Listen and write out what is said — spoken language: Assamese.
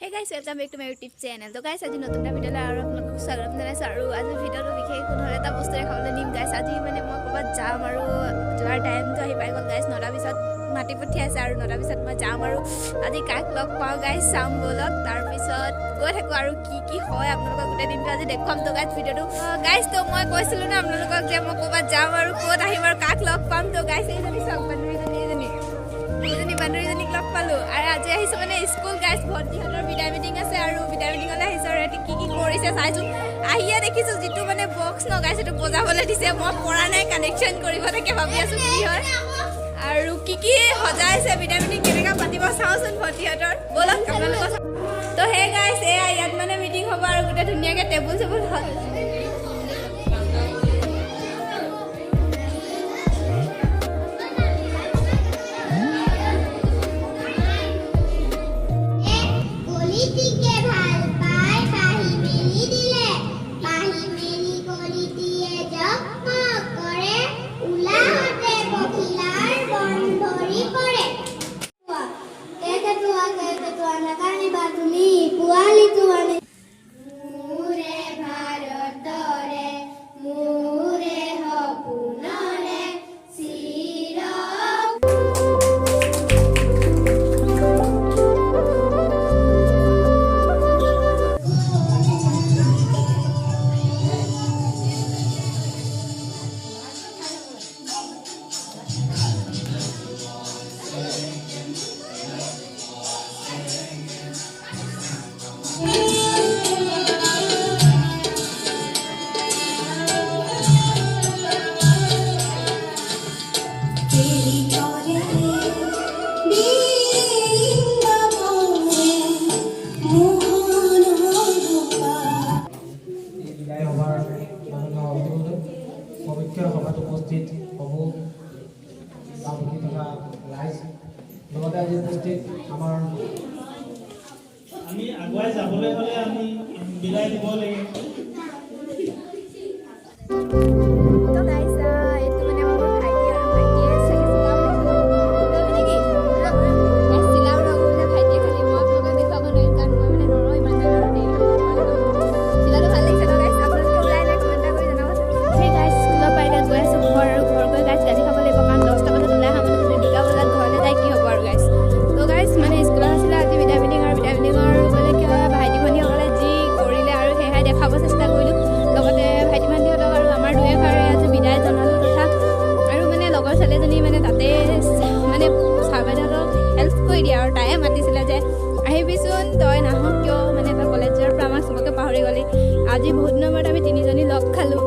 Hey guys, welcome back to my YouTube channel. তো গাইছ, আজি নতুন এটা ভিডিঅ'লৈ আৰু আপোনালোকক স্বাগতম জনাইছোঁ। আৰু আজি ভিডিঅ'টো বিশেষ কোনো এটা বস্তু দেখাবলৈ নিম গাইছ। আজি মানে মই ক'ৰবাত যাম আৰু যোৱাৰ টাইমটো আহি পাই গ'ল গাইছ। 9টা পিছত মাতি পঠিয়াইছে আৰু 9টা পিছত মই যাম। আৰু আজি কাক লগ পাওঁ গাইছ, চাম ব'লক। তাৰপিছত গৈ থাকোঁ আৰু কি কি হয় আপোনালোকক গোটেই দিনটো আজি দেখুৱাম। তো গাইছ, ভিডিঅ'টো গাইছ, তো মই কৈছিলোঁ ন আপোনালোকক যে মই ক'ৰবাত যাম আৰু ক'ত আহিম আৰু কাক লগ পাম। তো গাইছ, এইজনী চাওক, বান্ধৱীজনী, এইজনী এইজনী বান্ধৱীজনীক লগ পালোঁ। আৰু আজি আহিছোঁ মানে স্কুল গাইছ, ভণ্টিহঁতৰ বিদায় মিটিং আছে আৰু বিদায় মিটিঙলৈ আহিছোঁ। আৰু সিহঁতি কি কি কৰিছে চাইছোঁ। আহিয়ে দেখিছোঁ যিটো মানে বক্স ন গাইছ, সেইটো বজাবলৈ দিছে। মই পৰা নাই কানেকশ্যন কৰিব, তাকে ভাবি আছোঁ কি হয় আৰু কি কি সজাইছে, বিদায় মিটিং কেনেকুৱা পাতিব চাওঁচোন ভণ্টিহঁতৰ। ব'লক আপোনালোকৰ। তো সেই গাইছ, এয়া ইয়াত মানে মিটিং হ'ব আৰু গোটেই ধুনীয়াকৈ টেবুল চেবুল। কলিটিকে ভাল পাই পাহি মেলি দিলে। পাহি মেলি কলিটিয়ে জকমক কৰে, উলাহতে পখিলাৰ বন ভৰি পৰে। কেৰ্কেটুৱা, কেৰ্কেটুৱা, নাকান্দিবা তুমি, পোৱালিটো আনি মোৰে ভাৰতৰে, মোৰে সপোনৰে চিৰ। এই বিদায় সভাৰ মাননীয় সভাপতি, সমীক্ষা সভাত উপস্থিত সমূহ গাঁওবাসী তথা ৰাইজ, লগতে আজি উপস্থিত আমাৰ আমি আগুৱাই যাবলৈ হ'লে আমি বিদায় দিব লাগিব। তো গাইছ, এইটো মানে মোৰ ভাইটি আৰু ভাইটিয়ে চাগে চিলাও ৰবি নেকি? গাইছ, চিলাও ৰ'ব বোলে ভাইটিয়ে। খালি মই আপোনালোকক দেখুৱাব নোৱাৰিম, কাৰণ মই মানে নৰওঁ ইমান টাইম আৰু দেৰি হ'ব। চিলাটো ভাল লাগিছে ন গাইছ? আপোনালোকে ওলাই নাই কমেণ্ট এটা কৰি জনাবচোন। সেই গাইছ, স্কুলৰ পৰা এতিয়া গৈ আছোঁ ঘৰ। আৰু ঘৰ গৈ গাইছ গালি খাব লাগিব, কাৰণ 10টা বজাত ওলাই অহা মানুহ যদি 2টা বজাত ঘৰলৈ যায় কি হ'ব? আৰু গাইছ, তো গাইছ, মানে স্কুলত আছিলে আজি বিদায় মিটিং। আৰু বিদায় মিটিঙৰ মানে কি হয়, ভাইটি ভণ্টিসকলে যি কৰিলে আৰু সেয়াই দেখাব চেষ্টা কৰিলোঁ। লগতে ভাইটি ভণ্টিহঁতক আৰু আমাৰ দুয়োঘৰে আজি বিদায় জনালোঁ। তথা আৰু মানে লগৰ ছোৱালীজনী মানে তাতে মানে ছাৰ বাইদেউহঁতক হেল্প কৰি দিয়ে আৰু তায়ে মাতিছিলে যে আহিবিচোন, তই নাহ কিয়, মানে তই কলেজৰ পৰা আমাক চবকে পাহৰি গ'লি। আজি বহুত দিনৰ মূৰত আমি তিনিজনী লগ খালোঁ।